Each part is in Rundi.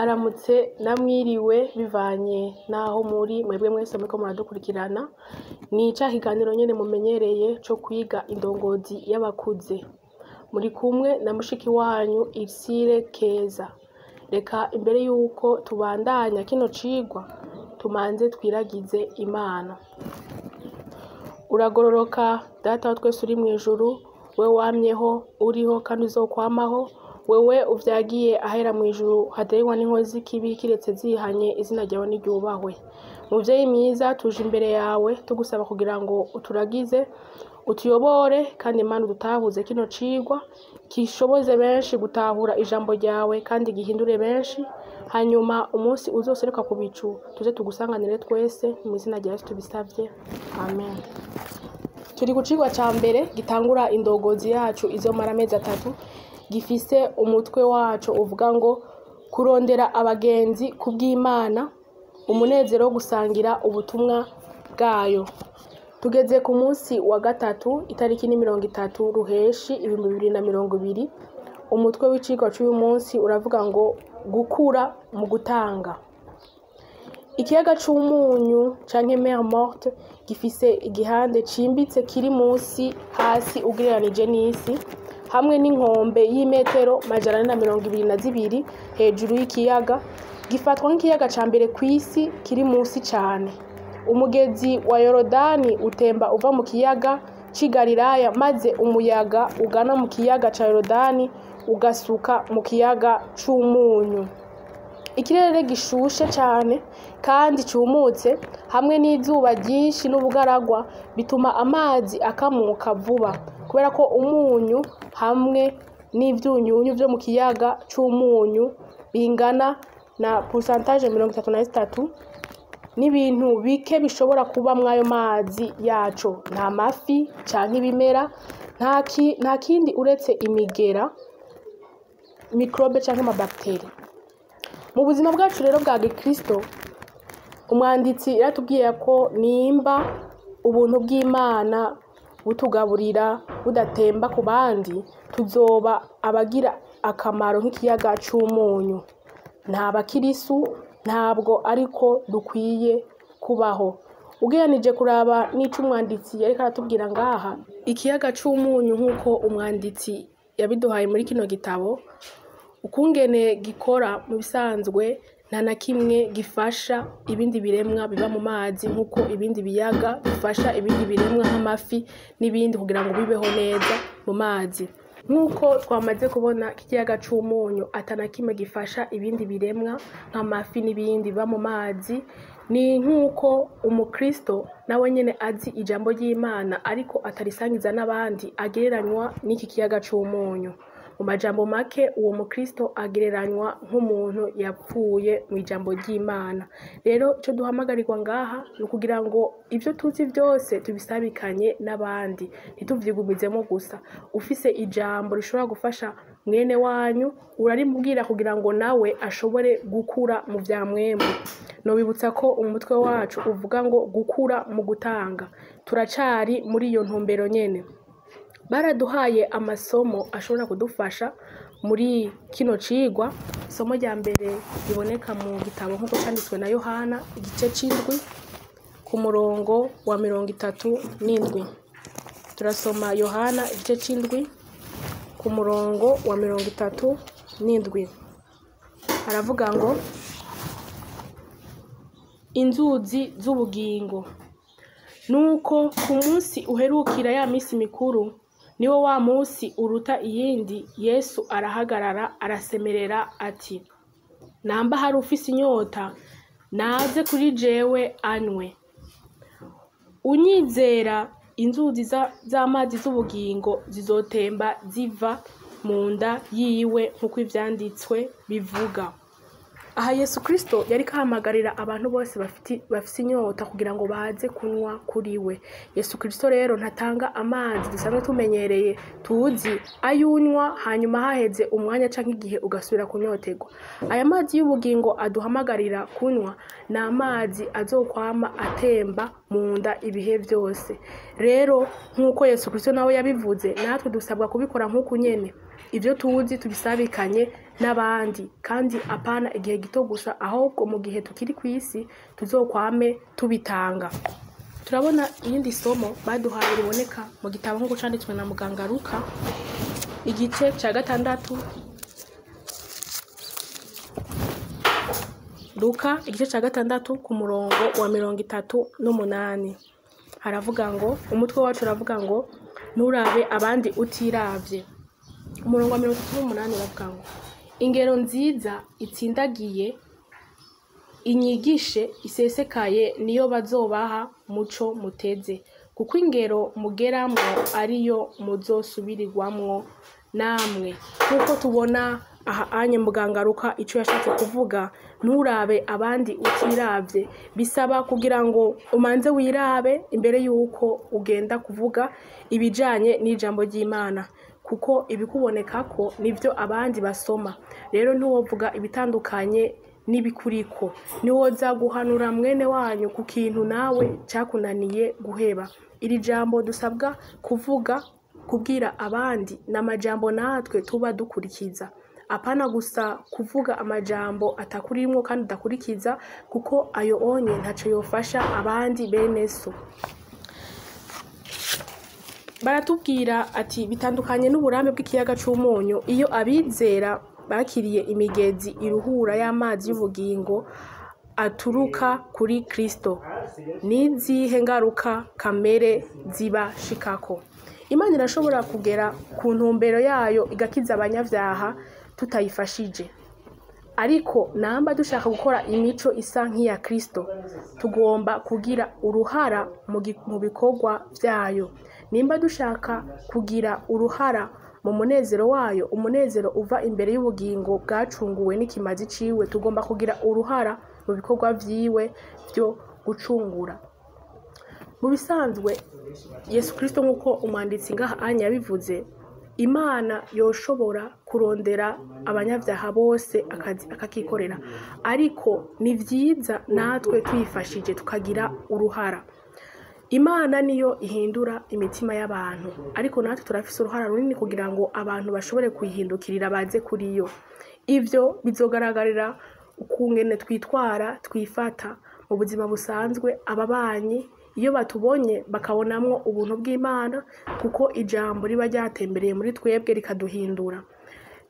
Mwaramutse namwiriwe bivanye n'aho muri mwebwe mwese muriko muradukurikirana. Ni ca kiganiro nyene mumenyereye co kwiga indongozi y'abakuze. Muri kumwe na mushiki wanyu Irsire Keza. Reka imbere yuko tubandanya kino cigwa tumanze twiragize Imana. Uragororoka Data wa twese uri mw'ijuru, wewe wamyeho, uriho kandi uzokwamaho, wewe uvyagiye ahera mw'ijuru haterwa n'inkozi z'ikibi kiretse zihanye, izina ryawe niryubahwe. Muvyeyi mwiza, tuje imbere yawe tugusaba kugira ngo uturagize, utuyobore kandi Mana udutahuze kino cigwa, kishoboze benshi gutahura ijambo ryawe kandi gihindure benshi, hanyuma umunsi uzoseruka ku bicu tuze tugusanganire twese, mw'izina rya Yesu tubisavye, amen. Turi ku cigwa ca mbere gitangura indongozi yacu izomara amezi 3, gifise umutwe waco uvuga ngo kurondera abagenzi kubw'Imana, umunezero wo gusangira ubutumwa bwayo. Tugeze ku munsi wa gatatu, itariki ni 30 Ruheshi 2020. Umutwe w'icigwa c'uyu munsi uravuga ngo gukura mu gutanga. Ikiyaga c'umunyu canke Mer Morte gifise igihande cimbitse kiri musi hasi ugereranije n'isi, hamwe n'inkombe y'imetero 422 hejuru y'ikiyaga. Gifatwa nk'ikiyaga ca mbere kw'isi kiri musi cane. Umugezi wa Yorodani utemba uva mu kiyaga c'i Galilaya, maze umuyaga ugana mu kiyaga ca Yorodani ugasuka mu kiyaga c'umunyu. Ikirere gishushe cane kandi cumutse hamwe n'izuba ryinshi n'ubugaragwa bituma amazi akamuka vuba, kubera ko umunyu hamwe n'ivyunyunyu vyo mu kiyaga c'umunyu bingana na pourcentage 33, n'ibintu bike bishobora kuba mw'ayo mazi yaco. Nta mafi canke ibimera, nta kindi uretse imigera, mikrobe canke amabacteri. Mu buzima bwacu rero bwa gikristo, umwanditsi yaratubwiye ko nimba ubuntu bw'Imana butugaburira budatemba ku bandi, tuzoba abagira akamaro nk'ikiyaga c'umunyu. Nta bakirisu, ntabwo ariko dukwiye kubaho. Ugereranije kuraba n'ico umwanditsi yariko aratubwira ngaha, ikiyaga c'umunyu nk'uko umwanditsi yabiduhaye muri kino gitabo, ukungene gikora mu bisanzwe nta na kimwe gifasha ibindi biremwa biba mu mazi nk'uko ibindi biyaga bifasha ibindi biremwa nk'amafi n'ibindi kugira ngo bibeho neza mu mazi. Nk'uko twamaze kubona ko ikiyaga c'umunyu ata na kimwe gifasha ibindi biremwa nk'amafi n'ibindi biba mu mazi, ni nk'uko umukristo nawe nyene azi ijambo ry'Imana ariko atarisangiza n'abandi agereranywa n'iki kiyaga c'umunyu. Mu majambo make, uwo mukristo agereranywa nk'umuntu yapfuye mw'ijambo ry'Imana. Rero ico duhamagarirwa ngaha ni ukugira ngo ivyo tuzi vyose tubisabikanye n'abandi, ntituvyigumizemo gusa. Ufise ijambo rishobora gufasha mwene wanyu, urarimubwira kugira ngo nawe ashobore gukura mu vya mwemu. Nobibutsa ko umutwe wacu uvuga ngo gukura mu gutanga. Turacari muri iyo ntumbero nyene. Baraduhaye amasomo ashobora kudufasha muri kino cigwa. Isomo rya mbere riboneka mu gitabo nk'uko canditswe na Yohana, igice c'indwi ku murongo wa 37. Turasoma Yohana igice c'indwi ku murongo wa 37. Aravuga ngo inzuzi z'ubugingo. Nuko ku munsi uherukira ya misi mikuru, niwo wa munsi uruta iyindi, Yesu arahagarara arasemerera ati: namba hari ufise inyota, naze kuri jewe anywe. Unyizera, inzuzi z'amazi z'ubugingo zizotemba ziva mu nda yiwe, nk'uko ivyanditswe bivuga. Aha Yesu Kristo yariko ahamagarira abantu bose bafise inyota kugira ngo baze kunywa kuri we. Yesu Kristo rero ntatanga amazi dusanzwe tumenyereye tuzi, ayunywa hanyuma haheze umwanya canke igihe ugasubira kunyoterwa. Aya mazi y'ubugingo aduhamagarira kunywa ni amazi azokwama atemba mu nda ibihe vyose. Rero nk'uko Yesu Kristo nawe yabivuze, natwe dusabwa kubikora nk'uku nyene. Ivyo tuzi tubisabikanye n'abandi, kandi apana igihe gito gusa, ahubwo mu gihe tukiri kw'isi tuzokwame tubitanga. Turabona irindi somo baduhaye riboneka mu gitabo nk'uko canditswe na muganga Luka, igice ca 6. Luka igice ca 6 ku murongo wa 38. Haravuga ngo, umutwe wacu uravuga ngo nturabe abandi utiravye. Umurongo wa 38 uravuga ngo ingero nziza itsindagiye inyigishe isesekaye niyo bazobaha muco muteze, kuko ingero mugeramwo ariyo muzosubirirwamwo namwe. Nkuko tubona aha anye muganga Luka ico yashatse kuvuga, nturabe abandi utiravye, bisaba kugira ngo umanze wirabe imbere yuko ugenda kuvuga ibijanye n'ijambo ry'Imana, kuko ibikubonekako nivyo abandi basoma. Rero ntiwovuga ibitandukanye n'ibikuriko, ntiwoza guhanura mwene wanyu ku kintu nawe cakunaniye guheba. Iri jambo dusabwa kuvuga, kubwira abandi, n'amajambo natwe tuba dukurikiza, apana gusa kuvuga amajambo atakurimwo kandi udakurikiza, kuko ayo onye ntaco yofasha abandi bene so. Baratubwira ati bitandukanye n'uburambe bw'ikiyaga c'umunyu, iyo abizera bakiriye imigezi iruhura y'amazi y'ubugingo aturuka kuri Kristo, n'izihe ngaruka kamere zibashikako? Imana irashobora kugera ku ntumbero yayo igakiza abanyavyaha tutayifashije, ariko namba dushaka gukora imico isa nk'iya Kristo, tugomba kugira uruhara mu bikorwa vyayo. Nimba dushaka kugira uruhara mu munezero wayo, umunezero uva imbere y'ubugingo bwacunguwe n'ikimazi ciwe, tugomba kugira uruhara mu bikorwa vyiwe vyo gucungura. Mu bisanzwe Yesu Kristo nk'uko umwanditsi ngaha anya yabivuze, Imana yoshobora kurondera abanyavyaha bose akakikorera, ariko ni vyiza natwe tuyifashije tukagira uruhara. Imana niyo ihindura imitima y'abantu, ariko natwe turafise uruhara runini kugira ngo abantu bashobore kuyihindukirira baze kuri yo. Ivyo bizogaragarira ukungene twitwara, twifata mu buzima busanzwe. Ababanyi iyo batubonye bakabonamwo ubuntu bw'Imana, kuko ijambo riba ryatembereye muri twebwe rikaduhindura.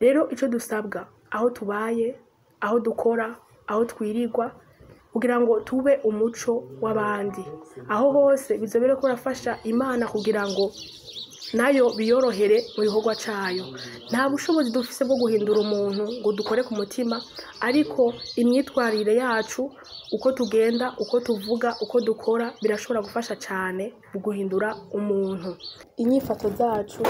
Rero ico dusabwa aho tubaye, aho dukora, aho twirirwa, kugira ngo tube umuco w'abandi, aho hose bizobere ko birafasha Imana kugira ngo nayo biyorohere mu gikorwa cayo. Nta bushobozi dufise bwo guhindura umuntu ngo dukore ku mutima, ariko imyitwarire yacu, uko tugenda, uko tuvuga, uko dukora, birashobora gufasha cane mu guhindura umuntu. Inyifato zacu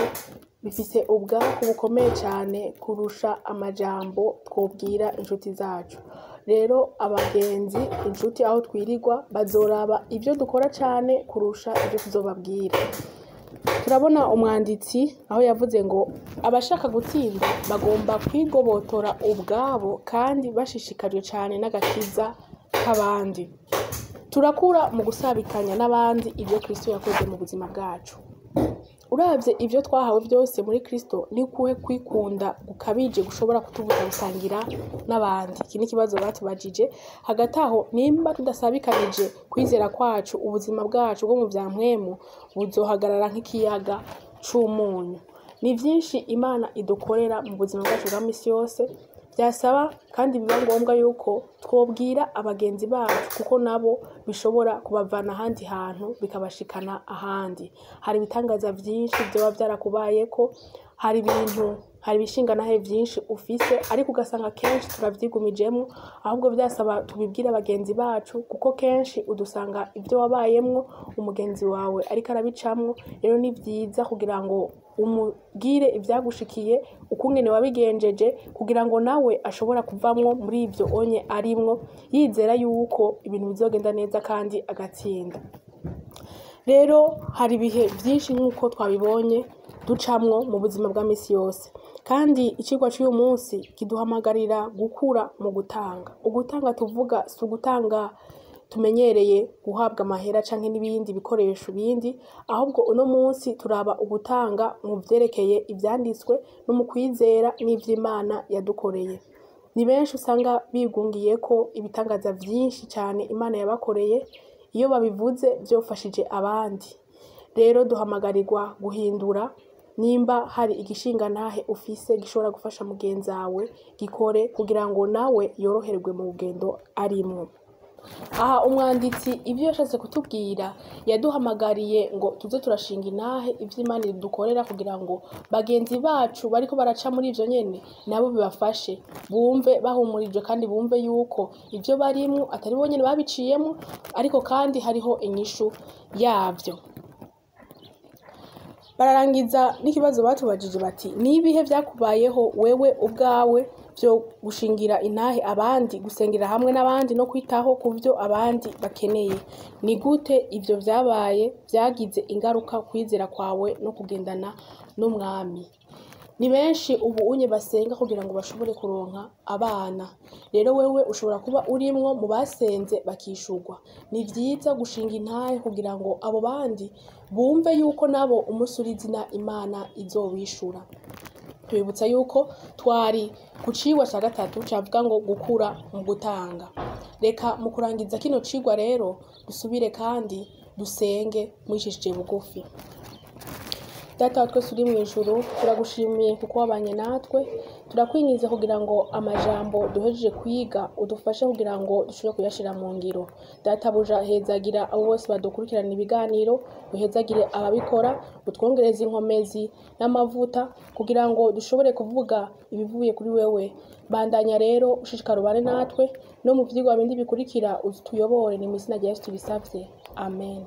bifise ubwaku bukomeye cane kurusha amajambo twobwira inshuti zacu. Rero abagenzi, inshuti, aho twirirwa bazoraba ivyo dukora cane kurusha ivyo tuzobabwira. Turabona umwanditsi aho yavuze ngo abashaka gutsinda bagomba kwigobotora ubwabo kandi bashishikajwe cane n'agakiza k'abandi. Turakura mu gusabikanya n'abandi ivyo Kristo yakoze mu buzima bwacu. Uravye ivyo twahawe vyose muri Kristo, ni kuhe kwikunda gukabije gushobora kutubuza gusangira n'abandi? Iki ni ikibazo batubajije. Hagati aho, nimba tudasabikanije kwizera kwacu, ubuzima bwacu bwo mu vya mpwemu buzohagarara nk'ikiyaga c'umunyu. Ni vyinshi Imana idukorera mu buzima bwacu bwa misi yose, vyasaba kandi biba ngombwa yuko twobwira abagenzi bacu, kuko nabo bishobora kubavana ahandi hantu bikabashikana ahandi. Hari ibitangaza vyinshi vyoba vyarakubayeko, hari ibintu, hari ibishinganahe vyinshi ufise, ariko ugasanga kenshi turavyigumijemwo, ahubwo vyasaba tubibwire abagenzi bacu, kuko kenshi udusanga ivyo wabayemwo umugenzi wawe ariko arabicamwo. Rero ni vyiza kugira ngo umubwire ivyagushikiye, ukungene wabigenjeje, kugira ngo nawe ashobora kuvamwo muri ivyo onye arimwo, yizera yuko ibintu bizogenda neza kandi agatsinda. Rero hari ibihe vyinshi nk'uko twabibonye ducamwo mu buzima bwa misi yose, kandi icigwa c'uyu munsi kiduhamagarira gukura mu gutanga. Ugutanga tuvuga si ugutanga tumenyereye guhabwa amahera canke n'ibindi bikoresho bindi, ahubwo uno munsi turaba ugutanga mu vyerekeye ivyanditswe no mu kwizera n'ivy'Imana yadukoreye. Ni benshi usanga bigungiyeko ibitangaza vyinshi cane Imana yabakoreye, iyo babivuze vyofashije abandi. Rero duhamagarirwa guhindura, nimba hari igishingantahe ufise gishobora gufasha mugenzawe, gikore kugira ngo nawe yoroherwe mu rugendo arimwo. Aha umwanditsi ivyo yashatse kutubwira, yaduhamagariye ngo tuze turashinga intahe ivyo Imana idukorera kugira ngo bagenzi bacu bariko baraca muri ivyo nyene nabo bibafashe, bumve bahumurijwe kandi bumve yuko ivyo barimwo atari bo nyene babiciyemwo, ariko kandi hariho inyishu yavyo. Bararangiza n'ikibazo batubajije bati: nibihe vyakubayeho wewe ubwawe vyo gushingira intahe abandi, gusengera hamwe n'abandi no kwitaho kuvyo abandi bakeneye? Ni gute ivyo vyabaye vyagize ingaruka kwizera kwawe no kugendana n'Umwami? Ni benshi ubu unye basenga kugira ngo bashobore kuronka abana. Rero wewe ushobora kuba urimwo mu basenze bakishurwa. Ni vyiza gushinga intahe kugira ngo abo bandi bumve yuko nabo umunsi uri izina Imana izobishura. Tubibutsa yuko twari ku cigwa ca gatatu cavuga ngo gukura mu gutanga. Reka mu kurangiza kino cigwa rero dusubire kandi dusenge mwicishije bugufi. Data wa twese uri mw'ijuru, turagushimiye kuko wabanye natwe, turakwinginze kugira ngo amajambo duhejeje kwiga udufashe kugira ngo dushobore kuyashira mu ngiro. Databuja, hezagira abo bose badukurikirana ibiganiro, uhezagire ababikora, utwongereze inkomezi n'amavuta kugira ngo dushobore kuvuga ibivuye kuri wewe. Bandanya rero ushishikara ubane natwe no mu vyigwa bindi bikurikira utuyobore, ni mw'izina rya Yesu tubisavye. Amen.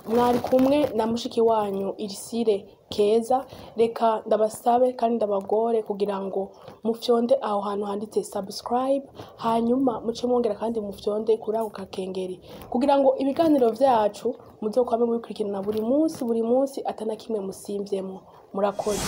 Mwari kumwe na mushiki wanyu Irisire Keza. Reka ndabasabe kandi ndabagore kugira ngo mufyonde aho hantu handitse subscribe, hanyuma muce mwongera kandi mufyonde kuri ako kakengeri kugira ngo ibiganiro vyacu muzokwame mubikurikirana buri munsi buri munsi atana kimwe musimvyemwo. Murakoze.